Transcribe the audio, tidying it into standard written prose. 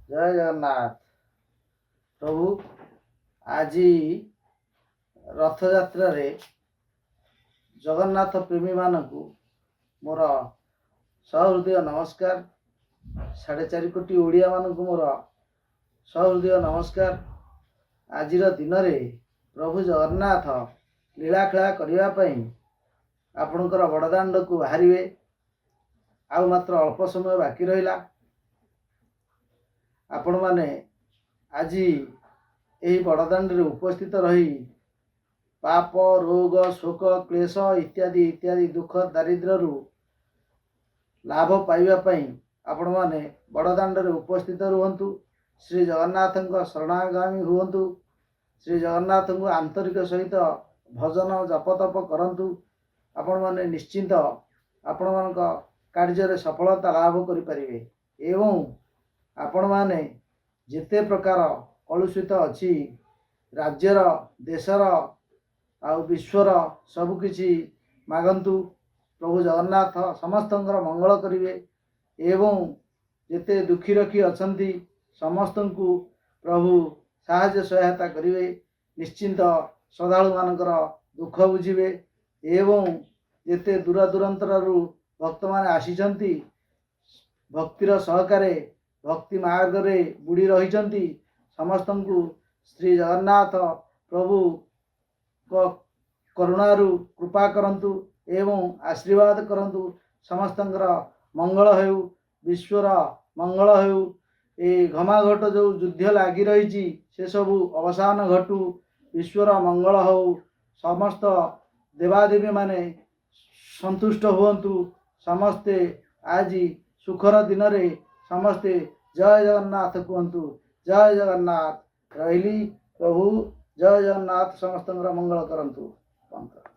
ଜୟ ଜଗନ୍ନାଥ ପ୍ରଭୁ। ଆଜି ରଥଯାତ୍ରାରେ ଜଗନ୍ନାଥ ପ୍ରେମୀମାନଙ୍କୁ ମୋର ସହୃଦୟ ନମସ୍କାର। 4.5 କୋଟି ଓଡ଼ିଆମାନଙ୍କୁ ମୋର ସହୃଦୟ ନମସ୍କାର। ଆଜିର ଦିନରେ ପ୍ରଭୁ ଜଗନ୍ନାଥ ଲୀଳାଖେଳା କରିବା ପାଇଁ ଆପଣଙ୍କର ବଡ଼ଦାଣ୍ଡକୁ ବାହାରିବେ। ଆଉ ମାତ୍ର ଅଳ୍ପ ସମୟ ବାକି ରହିଲା। ଆପଣମାନେ ଆଜି ଏହି ବଡ଼ଦାଣ୍ଡରେ ଉପସ୍ଥିତ ରହି ପାପ, ରୋଗ, ଶୋକ, କ୍ଲେଶ ଇତ୍ୟାଦି ଇତ୍ୟାଦି ଦୁଃଖ ଦାରିଦ୍ର୍ୟରୁ ଲାଭ ପାଇବା ପାଇଁ ଆପଣମାନେ ବଡ଼ଦାଣ୍ଡରେ ଉପସ୍ଥିତ ରୁହନ୍ତୁ। ଶ୍ରୀ ଜଗନ୍ନାଥଙ୍କ ଶରଣାଗାମୀ ହୁଅନ୍ତୁ। ଶ୍ରୀ ଜଗନ୍ନାଥଙ୍କୁ ଆନ୍ତରିକ ସହିତ ଭଜନ, ଜପତପ କରନ୍ତୁ। ଆପଣମାନେ ନିଶ୍ଚିନ୍ତ ଆପଣମାନଙ୍କ କାର୍ଯ୍ୟରେ ସଫଳତା ଲାଭ କରିପାରିବେ ଏବଂ ଆପଣମାନେ ଯେତେ ପ୍ରକାର କଳୁଷିତ ଅଛି ରାଜ୍ୟର, ଦେଶର ଆଉ ବିଶ୍ୱର, ସବୁକିଛି ମାଗନ୍ତୁ। ପ୍ରଭୁ ଜଗନ୍ନାଥ ସମସ୍ତଙ୍କର ମଙ୍ଗଳ କରିବେ ଏବଂ ଯେତେ ଦୁଃଖୀ ରଖି ଅଛନ୍ତି, ସମସ୍ତଙ୍କୁ ପ୍ରଭୁ ସାହାଯ୍ୟ ସହାୟତା କରିବେ। ନିଶ୍ଚିନ୍ତ ଶ୍ରଦ୍ଧାଳୁମାନଙ୍କର ଦୁଃଖ ବୁଝିବେ ଏବଂ ଯେତେ ଦୂର ଦୂରାନ୍ତରରୁ ଭକ୍ତମାନେ ଆସିଛନ୍ତି, ଭକ୍ତିର ସହକାରେ ଭକ୍ତି ମାର୍ଗରେ ବୁଡ଼ି ରହିଛନ୍ତି, ସମସ୍ତଙ୍କୁ ଶ୍ରୀ ଜଗନ୍ନାଥ ପ୍ରଭୁଙ୍କ କରୁଣାରୁ କୃପା କରନ୍ତୁ ଏବଂ ଆଶୀର୍ବାଦ କରନ୍ତୁ। ସମସ୍ତଙ୍କର ମଙ୍ଗଳ ହେଉ, ବିଶ୍ୱର ମଙ୍ଗଳ ହେଉ। ଏ ଘମାଘୋଟ ଯେଉଁ ଯୁଦ୍ଧ ଲାଗି ରହିଛି, ସେସବୁ ଅବସାନ ଘଟୁ, ବିଶ୍ୱର ମଙ୍ଗଳ ହେଉ। ସମସ୍ତ ଦେବାଦେବୀମାନେ ସନ୍ତୁଷ୍ଟ ହୁଅନ୍ତୁ। ସମସ୍ତେ ଆଜି ସୁଖର ଦିନରେ ସମସ୍ତେ ଜୟ ଜଗନ୍ନାଥ କୁହନ୍ତୁ। ଜୟ ଜଗନ୍ନାଥ। ରହିଲି ପ୍ରଭୁ, ଜୟ ଜଗନ୍ନାଥ। ସମସ୍ତଙ୍କର ମଙ୍ଗଳ କରନ୍ତୁ।